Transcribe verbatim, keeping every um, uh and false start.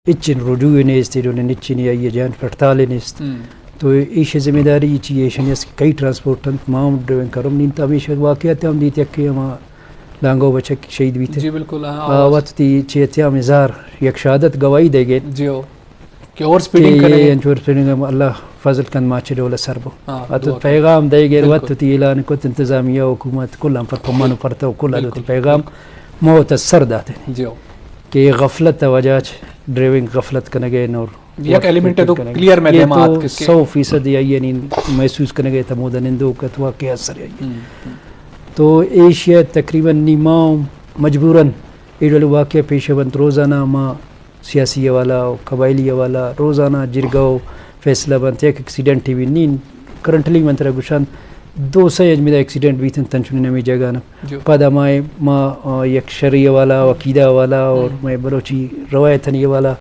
ہچن رجوع نیست، ایلو نن ہچن آئی جانچ پڑتال نیست۔ تو ایشی ذمہ داری چی ایشنی اس کہ کئی ٹرانسپورٹ انت ما ہم ڈرائیونگ کرم۔ نین تا ہمیشہ واقعہ تے ہم دیتے کہ ہما لانگو بچک شہید بیتے۔ جی بالکل، ہاں، آ آواز۔ وت تی چیتیا ہم اظہار یک شہادت گواہی دے گئے۔ جی ہو۔ کہ اوور اسپیڈنگ کہ کرے۔ انچ اوور اسپیڈنگ ہم اللہ فضل کن ما چہ ڈول سر بو۔ ہاں، اتو دعا کرے۔ پیغام دے گئے بالکل۔ وت تی اعلان کت انتظامیہ حکومت کل ہم پر پمانو پرتو کل آلو تی بالکل۔ پیغام مو تا سر داتے۔ جی ہو۔ کہ غفلت وجہ چ ڈرائیونگ غفلت کنگے نور یک ایلیمنٹ ہے تو کنگے۔ کلیئر میں یہ دیما تو آت کہ، کہ سو فیصد یا یہ نہیں محسوس کنگے تا مودہ نندو کت واقعہ سر ہے۔ ہم، ہم۔ تو ایشیا تقریباً نیما مجبوراً ایڈول واقعہ پیش بنت۔ روزانہ ما سیاسی حوالہ و قبائلی حوالہ روزانہ جرگہ و فیصلہ بنت۔ یک ایکسیڈنٹ ہی بھی نین کرنٹلی من ترا گشان دو سہ اجمیدہ ایکسیڈنٹ بیتن تنچنین ہمے جگہ نا۔ جو۔ پدا ما، ما، آ، یک شرعی حوالہ و عقیدہ حوالہ اور ہم۔ مئے بلوچی روایت آنی حوالہ